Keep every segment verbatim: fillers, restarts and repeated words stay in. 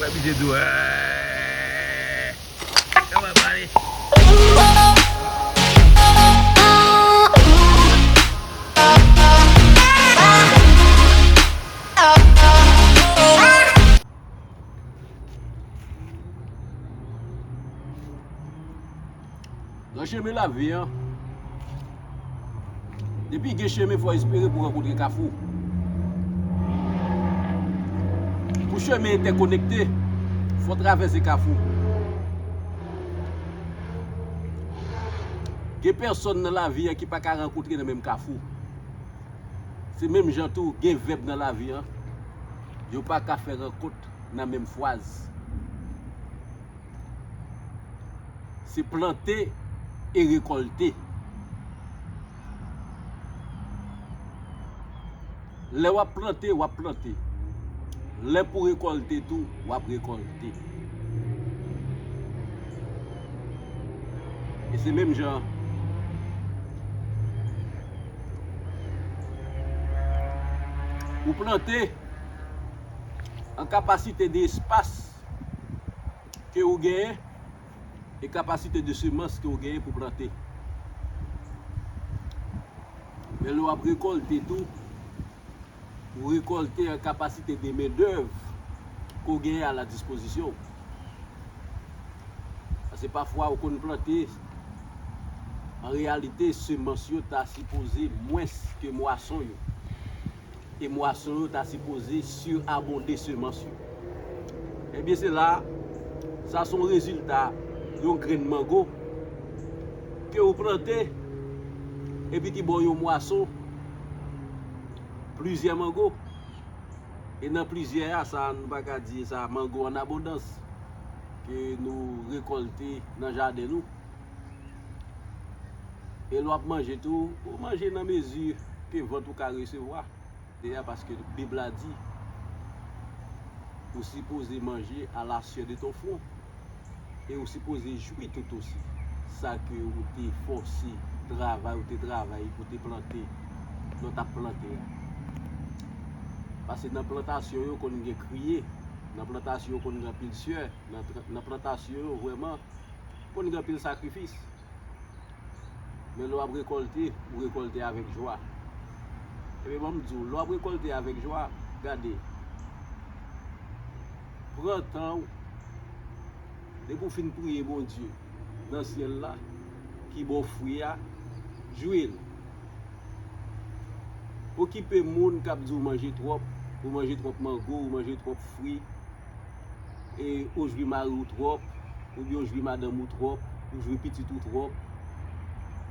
Oblije di w, eh, kòman pale? Nan chemen lavi an, depi gen chemen, fò espere pou rankontre kafou. Pou chemen entèkonekte, fò travèse kafou. Gen pèsòn nan lavi an ki pa ka rankontre nan menm kafou. Se menm jan tou, gen vèb nan lavi an, yo pa ka fè rankont nan menm fraz. Se plante e rekòlte. Lè w ap plante, w ap plante. Lè pou rekòlte tou, w ap rekòlte. E se menm jan. Ou plante an kapasite de espas ke ou genyen e kapasite de semans ke ou genyen pou plante. Men lè w ap rekòlte tou, ou rekòlte an kapasite de mendèv ke w genyen a la dispozisyon w. Paske pafwa ou konn plante, an reyalite, semans yo ta sipoze mwens ke mwason yo. E mwason yo ta sipoze sirabonde semans yo. Ebyen, se la, sa se yon rezilta yon grenn mango ke ou plante, epi ki ba w yon mwason, plizyè mango. E nan plizyè a, sa nou pa ka di sa mango an abondans ke nou rekòlte nan jaden nou. E lè w ap manje tou, ou manje nan mezi ke vant ou ka resevwa. Dayè, paske Bib la di, ou sipoze manje à la sueur de ton front. E ou sipoze jwi tout osi sa ke ou te fòse travay, ou te travay, ou te plante, lè w t ap plante a. Paske nan plantasyon yo konn gen kriye, nan plantasyon yo konn gen anpil syè, nan, nan plantasyon yo vrèman konn gen anpil sakrifis. Men lè w ap rekòlte, ou rekòlte avèk jwa. Ebyen, ban m di w, lè w ap rekòlte avèk jwa, gade, pran tan w, depi w fin priye Bondye nan syèl la, ki ba w fwi a, jwi l. Okipe moun k ap di w manje twòp, ou manje twòp mango, ou manje twòp fwi, e ou jwi mari w twòp, oubyen ou jwi madanm ou twòp, ou jwi pitit ou twòp,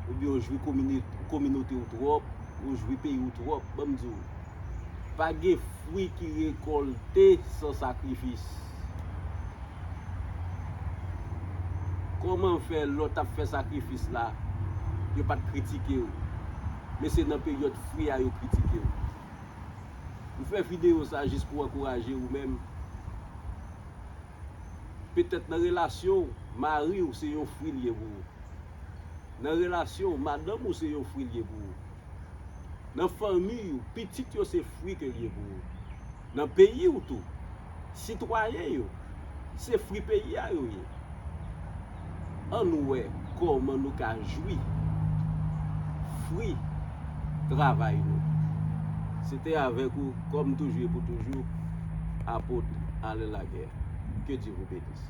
oubyen ou jwi komini-, kominote w twòp, ou jwi peyi w twòp. Ban m di w, pa gen fwi ki rekòlte san sakrifis. Kòman fè lè w t ap fè sakrifis la, yo pa t kritike w, men se nan peryòd fwi a yo kritike w? M fè videyo sa jis pou ankouraje ou menm. Petèt nan relasyon w, mari w se yon fwi l ye pou ou. Nan relasyon w, madanm ou se yon fwi l ye pou ou. Nan fanmi w, pitit yo se fwi ke l ye pou ou. Nan peyi w tou, sitwayen yo, se fwi peyi a yo ye. Ann wè kòman nou ka jwi fwi travay nou. Se te avèk ou, kòm toujou e pou toujou, Apot Alain Laguerre. Que Dieu vous bénisse.